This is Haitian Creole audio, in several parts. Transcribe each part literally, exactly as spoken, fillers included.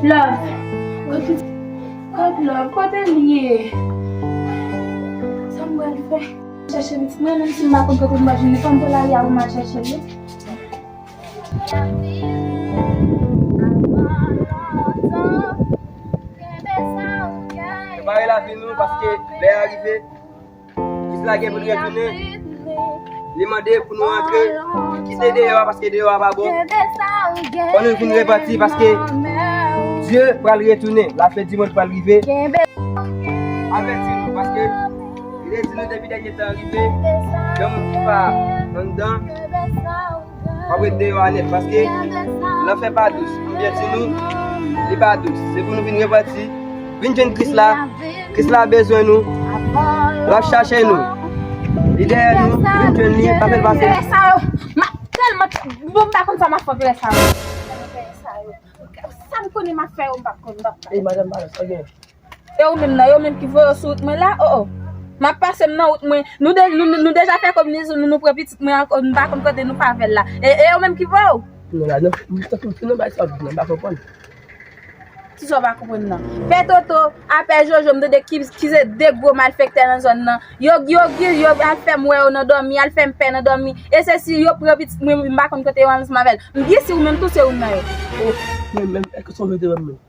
Love. Kote, God love, kote l ye? Sa m pral fè? Chèche pitit mwen, menm si m pa konn kote m pral jwenn li, fò m pou lari a pou m al chèche li. Prepare lavi nou, paske lè a rive. Kris la gen pou l retounen. Li mande pou nou antre. Kite deyò a, paske deyò a pa bon. Fò nou vin repanti, paske Dye pral retounen. Lafen di mond pral rive. Avèti nou, paske li te di nou depi dènye tan rive, gen moun ki pa anndan, w ap ret deyò a nèt, paske lanfè pa dous. M byen di nou, li pa dous. Se pou nou vin repanti, vin jwenn Kris la. Kris la bezwen nou. L ap chache nou. Li dèyè nou, vin jwenn li, pa fè l pase. Vye sa yo, m ap tèlman, bon, m pa konn sa m ap fè vye sa yo. Sa m konnen m ap fè yo, m p ap konn, m p ap fè. Ey, madanm Balans, sa gen? E ou menm nan, e ou menm ki voye w sou wout mwen la? O, o. M ap pase m nan wout mwen. Nou de-, nou, nou, nou deja fè kominezon, nou, nou pran pitit mwen ankò, m pa konn kote nou pa avè l la. E, e ou menm ki voye w? Non, la, non, m, m, m, non, bay sa, m pa konprann. Kisa w pa konprann nan? Pè Toto, a Pè Jojo, m tande ki, ki se de gwo malfektè nan zòn nan. Yo, yo, yo, yo al fè m wè yo nan dòmi, al fè m pè nan dòmi. E se si yo pran pitit mwen, m pa konn kote yo al ansanm avè l. M gen si ou menm tou se youn nan yo. O, men, men, èske se yon vye te wè m menm?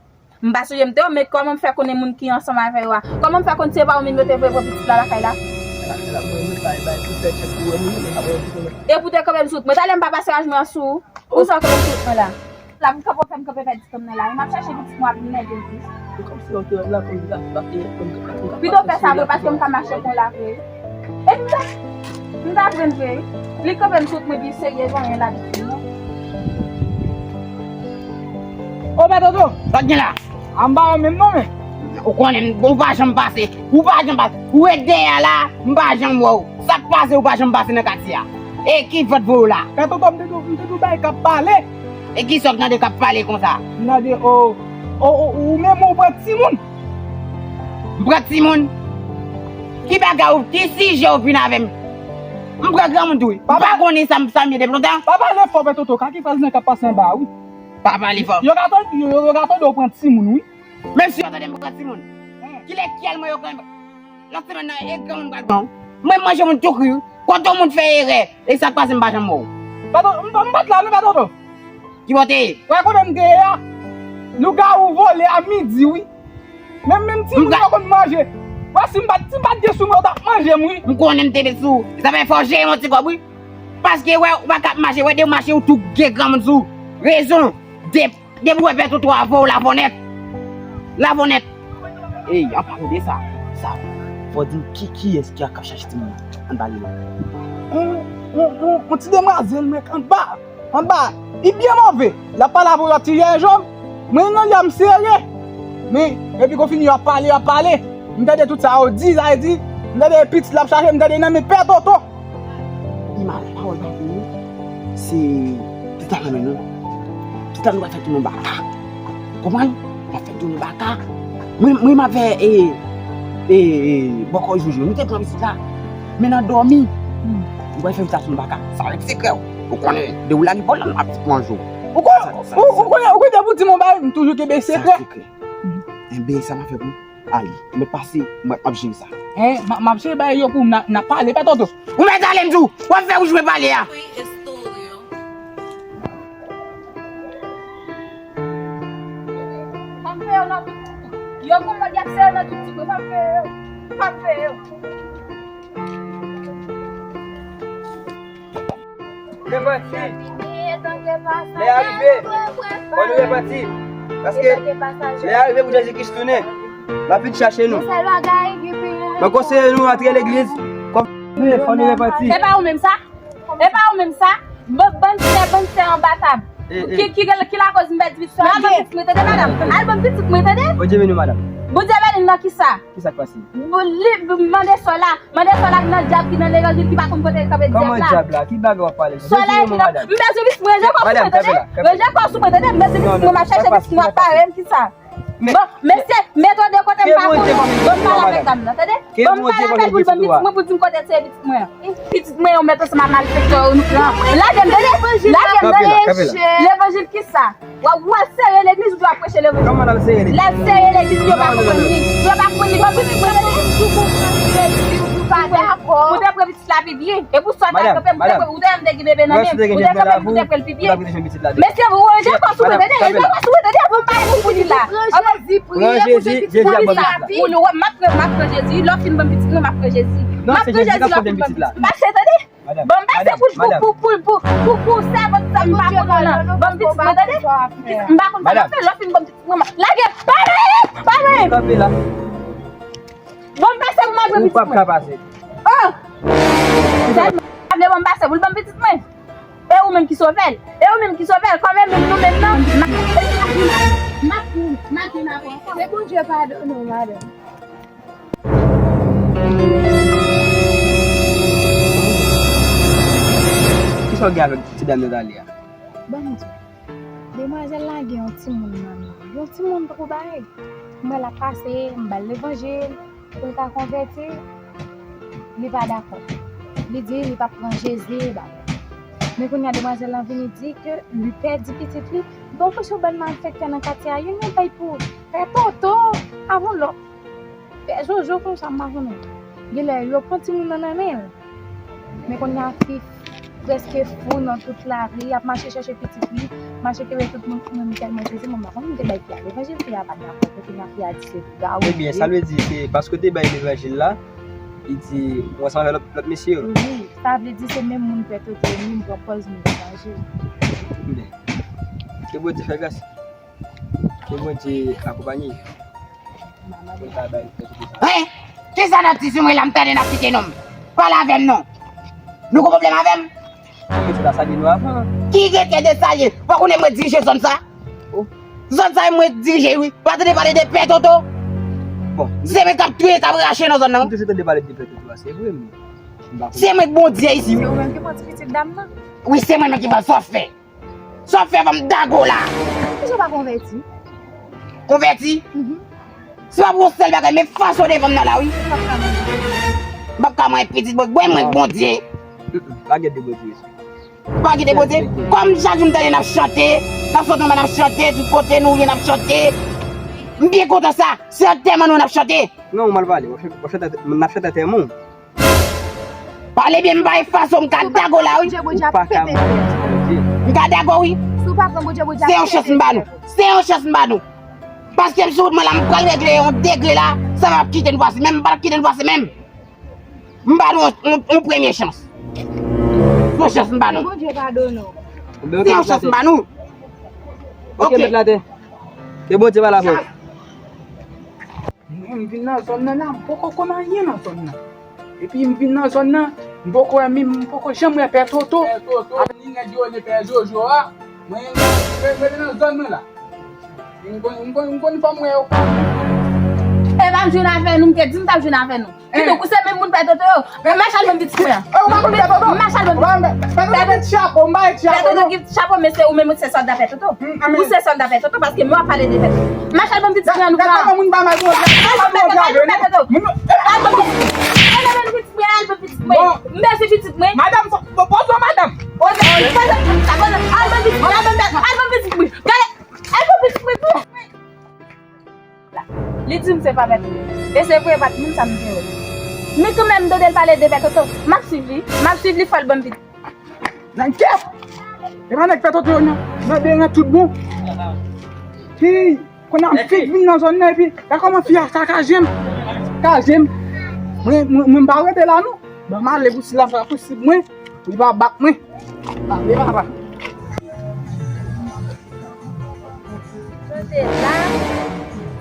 M pa sonje m te wè, men kòman m fè konnen moun ki ansanm avè yo a? Kòman m fè konn se pa ou menm yo te voye pran pitit la lakay la? E pou te kanpe m sou wout mwen, talè m pa pase raj mwen an sou ou. Ou sa w kanpe m sou wout mwen la? La m kanpe fè m kanpe pèdi tan m nan la wi, m ap chache pitit mwen ap mède l tou. Pito fè sa vre paske m pa mache kon la vre. E m ta, m ta jwenn vre. Li kanpe m sou wout mwen pi serye zanyen la di non. O Pè Toto, sa k gen la? Anba yo menm non men. Ou konnen m, ou pa janm pase, ou pa janm pase, ou ret dèyè a la, m pa janm wè w. Sa k pase ou pa janm pase nan katye a? E ki vant voye w la? Pè Toto, m te di w, m te di w bagay k ap pale. E kisa w tande k ap pale konsa? M tande, o, o, o, ou menm ou pran timoun. M pran timoun? Ki bagay ou, ki sijè ou vin avè m? M pran granmoun tou wi. M pa konnen sa m, sa m ye depi lontan. Pa pale fò, Pè Toto, ka ki fraz nan k ap pase anba a wi. Pa pale fò. Yo ka tande, yo, yo ka tande w pran timoun wi. Menm si yo tande m pran timoun. Kilè kyèl mwen yo pran? Lòt semèn nan, e granmoun pral pran w. Mwen manje moun tou kri wi. Kote yon moun fè erè, e sa k pase m pa janm wè w. Pè Toto, m, m pa t la non, Pè Toto. Ki bò w te ye? Wè kote m te ye a? Lougawou vole a midi wi. Menm, menm timoun yo konn manje. Wè si m pa t, si m pa t gen sou mwen, yo t ap manje m wi. M konnen m te met sou ou. Sa fè fò w jere m yon ti kòb wi. Paske wè, ou pa ka ap mache, wè de ou mache ou tou gen granmoun sou ou. Rezon. De Depi w wè Pè Toto a voye w lavònèt. Lavònèt. Ey, an palan de sa, sa, fò w di m ki, kiyès ki ap chache timoun nan anba li la? On, on, on, on ti demwazèl, men anba, anba, li byen move. L ap pale avè w, l ap tire yon jòb. Mwen, nan li a m sere. Men, epi gon fini, y ap pale, y ap pale. M tande tout sa yo di, sa vle di, m tande pitit l ap chache, m tande nan men Pè Toto. Li mare pawòl pa fini. Se pitit la nan men nou. Pitit la nou pral fè tounen baka. Konprann? N ap fè tounen baka. Mwen, mwen m ap fè, e, e, e, bòkò Jojo. Nou te pran pitit la. Men nan dòmi. Nou pral fè pitit la tounen baka. Sa rete sekrè w. Ou konnen, de ou la li pran nan ap pran jou. Ou konnen, ou, ou konnen, ou konnen pou di m yon bagay, m toujou kenbe sekrè. Sa sekrè. Enben, sa m ap fè pou ou. Ale, mwen pase, mwen ap jere sa. Hein, m, m ap jere bagay yo pou m, n a, n a pale, Pè Toto. Ou mèt ale m di w, w ap fè wouj mwen pale a. P ap fè yo nan tout, yo gon mòd y ap fè yo nan tout ti kwen, p ap fè yo, p ap fè yo. Repanti. Lè a rive. Fò nou repanti. Paske lè a rive pou Jezi Kris tounen. L ap vin chache nou. Mwen konseye nou antre legliz. Fò nou repanti. Se pa ou menm sa? E pa ou menm sa? Ban-, bann sè, bann sè anba tab. Ki, ki, ki lakoz m pèdi pitit mwen? Al ban pitit mwen, tande, madanm. Al ban pitit mwen, tande. Bondye beni w, madanm. Bondye beni w nan kisa? Kisa k pase? Li mande sè w la, mande sè w la ki nan dyab, ki nan levanjil, ki pa konn kote l kanpe dyab la. Kòman dyab la? Ki bagay w ap pale? Sè w la ki nan, m bezwen pitit mwen, ranje kò w sou mwen, tande. Ranje kò w sou mwen, tande. M bezwen pitit mwen, m ap chache pitit mwen, ap pare m, kisa? Bon, mesye, mete w de kote m pa konnen. Ban m pale avèk dam nan, tande. Ban m pale avè l pou l ban m pitit mwen, pou l di m kote l sere pitit mwen. Pitit mwen yo met ansanm ak malfektè yo, nou pran. Lage m, tande. Lage m, tande. Levanjil kisa? W ap, w ap sere legliz oubyen w ap preche levanjil? Kòman l ap sere legliz? L ap sere legliz, yo pa konprann li. Yo pa konprann li. Bon, pitit mwen, tande. Si w konprann Jezi, ou pa dakò. Ou te pran pitit la pi byen. E pou sa w ta kanpe, ou te, ou te menm te gen bebe nan men, ou te kanpe pou te pran l pi byen. Mesye, ou ranje kò sou mwen, tande, ranje kò sou mwen, tande, avan m pale pou pitit la. Pran Jezi, Jezi ap ban pitit la. Ou, ou, m ap pran, m ap pran Jezi, lè w fin ban m pitit mwen, m ap pran Jezi. M ap pran Jezi, lè w fin ban m pitit. Pase, tande. Ban m pase pou, pou, pou, pou, pou, pou, pou sèvant sa m pa konn nan. Ban m pitit mwen, tande. M pa konn sa m ap fè, lè w fin ban m pitit mwen, m ap lage. Pa mwen, pa mwen. Kanpe la. Ban m pase pou m al pran pitit mwen. Ou p ap ka pase. Oh! Sèlman, pa vle ban m pase pou l ban m pitit mwen. E ou menm ki sove l. E ou menm ki sove l. Kòm e menm nou menm nan. M ap, m ap, m ap, m ap, m ap, Se Bondye padone w, madanm. Kisa w gen avèk ti dam Nathalie a? Ban m di w. Demwazèl la gen yon timoun nan men l. Yon timoun tankou bagay. M wè l ap pase, m ba l levanjil pou l ka konvèti. Li pa dakò. Li di li p ap pran Jezi, li p ap. Men kounye a demwazèl lan vini di ke li pèdi pitit li. Bon, pou sou bann malfektè nan katye a, youn youn bay pou Pè Toto, avon lòt. Pè Jojo konsa, m pa konnen. Genlè yo pran timoun nan nan men l. Men kounye a fi prèske fou nan tout lari, y ap mache chèche pitit li, mache kenbe tout moun, moun tèlman sezi, mwen pa konn m te bay fi a levanjil, fi a pa t dakò, kounye a fi a di se gawou. Ebyen, sa vle di se paske w te bay levanjil la, li di w ansanm avèk lòt, lòt mesye yo. Wi, sa vle di se menm moun Pè Toto yo, menm pran pòz moun levanjil. Ebyen, ke Bondye fè gras. Ke Bondye akonpanye. Hein? Kisa n ap di sou mwen la, m tande n ap site non m? Pale avè m non. Nou gon pwoblèm avè m? Ki rete Desalye? Ou pa konnen mwen dirije zòn sa? Zòn sa e mwen dirije wi. Pa tande pale de Pè Toto? Bon. Se mwen k ap touye, k ap rache nan zòn nan. M toujou tande pale de Pè Toto a, se vre, men m pa konnen. Se mwen k Bondye isi wi. Se ou menm ki pran ti pitit dam nan? Wi, se mwen menm ki pran, sa w fè? Sa w ap fè, fè m dago la. Poukisa w pa konvèti? Konvèti? Mhm. Si w ap yon sèl bagay, men fason devan m nan la, wi. M p ap ka manyen. M p ap ka manyen pitit mwen, mwen, mwen, Bondye. Mm, mm. Pa gen de Bondye isi. Pa gen de Bondye? Kòm chak jou m tande n ap chante, n ap sot anba n ap chante, tout kote nou ye n ap chante. M byen kontan sa, se antèman nou n ap chante. Non, ou mal pale, w ap chante, w ap chante, n ap chante antèman w. Pale byen, m pa gen fason, m ka dago la wi. Ou pa ka manyen Bondye. M ka dago wi. Se yon chans m ba nou. Se yon chans m ba nou. Paske m sou wout mwen la, m pral regle yon degre la, sa p ap kite nou pase menm, m p ap kite nou pase menm. M ba nou yon, yon, yon premye chans. Se yon chans m ba nou. Bondye padone w. Se yon chans m ba nou. Ok. Mete l atè. Ke Bondye pale avè w. Mwen, m vin nan zòn nan la, m poko konn anyen nan zòn nan. Epi m vin nan zòn nan, m poko wè, m, m poko janm wè Pè Toto. Pè Toto, ni nèg yo rele Pè Jojo a. Mwen, mwen, mwen rete nan zòn mwen la. M konn, m konn, m konn fòm mwen yo. E pa m jwenn avè nou, m te di m t ap jwenn avè nou. Kidonk, ou se menm moun Pè Toto yo. Mache al ban m pitit mwen an. E, ou pa konn Pè Toto? Mache al ban m pitit mwen. Pè Toto ki chapo, m pa chapo, non. Pè Toto ki chapo, men se ou menm ki se sòlda Pè Toto. Ou se sòlda Pè Toto, paske mwen ap pale de Pè Toto. Mache al ban m pitit mwen an, nou pran. Mache al ban m pitit mwen, al ban m pitit mwen. Al ban m pitit mwen, al ban m pitit mwen. M bezwen pitit mwen. Madanm, poze w, madanm. Poze w, al ban m pitit mwen, al ban m pitit mwen. Gade, al ban m pitit mwen. Li di m se pa Pè Toto. E se vre, e pa t menm sa m te wè. Men kanmenm, m tande l pale de Pè Toto. M ap swiv li. M ap swiv li, fò l ban m pitit. Nan kèt! E pa nèg Pè Toto yo nan, nan deran tout bon. Hi! Kounye a m fèk vin nan zòn nan epi, gad kòman fi a sakaje m. Sakaje m. Mwen, mwen, mwen m pa rete la non. Ban m ale pou si la sa posib mwen. Pou li pa bat mwen. Ale papa. Nou te la,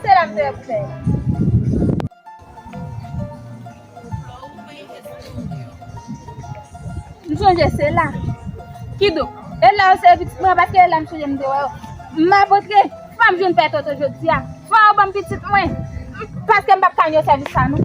se la m te ap fè. M sonje se la. Kidonk, e la yo se pitit mwen, paske e la m sonje m te wè yo. M ap antre, fò m jwenn Pè Toto jodi a. Fò yo ban m pitit mwen, paske m p ap ka yon sèvis sa non.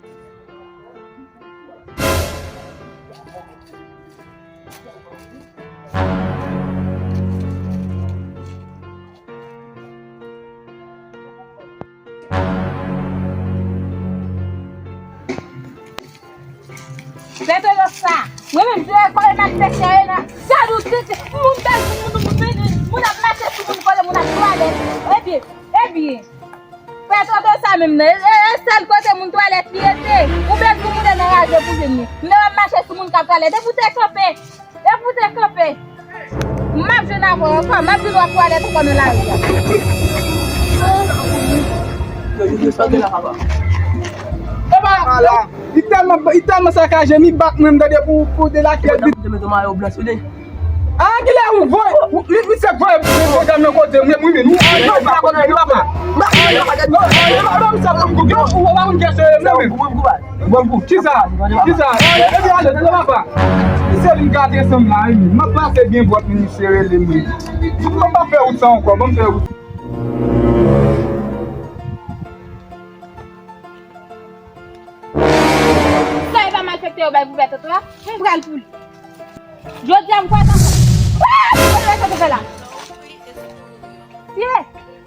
Pè Toto sa, mwen menm, se kòlè malfektè yo nan. Gad ou, se, se, moun bèl, moun, moun, moun, moun, moun ap mache Pye. Pè Toto sa menm nan, e, e sèl kote moun twalèt li rete. Ou bèl pou moun nan raje pou vin li. M nan mache sou moun k ap twalèt. Epi w te kanpe. Epi w te kanpe. M ap jwenn avè w ankò. M ap vin w ap twalèt ankò nan lari a. Epa, ala, li tèlman, li tèlman sakaje, li bat mwen, m tande pou, pou de la kèt. Ah, kilè ou voye, ou, li, li se voye pwogram nan kote m, wi, wi, wi, wi, wi, papa. Non, non, non, sa pou m koupe, ou pa konn kè sere m, non, men. Bon, pou, kisa? Kisa? Epi ale, tande papa. Se li m gade ansanm la, wi, m ap pase byen bwòt, men misye rele m, wi. Fòk m pa fè wout sa ankò, ban m fè wout. Sa e pa malfektè yo bay pou Pè Toto a? M pral pou li. Jodi a m kwè sa. Wouy! Sa Pè Toto fè la? Ye!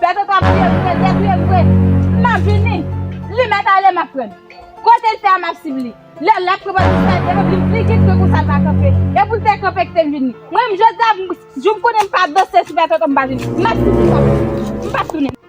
Pè Toto ap touye m vre, detwi m vre. M ap vini. Li mèt ale, m ap pran l. Kote l fè a, m ap swiv li. Lè l ap pran dispète, epi li, li gen kè pou sa l pa kanpe. E pou l te kanpe kite m vini. Mwen menm jodi a, m, jou m konnen m pa danse sou Pè Toto, m pa vini. M ap swiv li, m ap, m p ap tounen.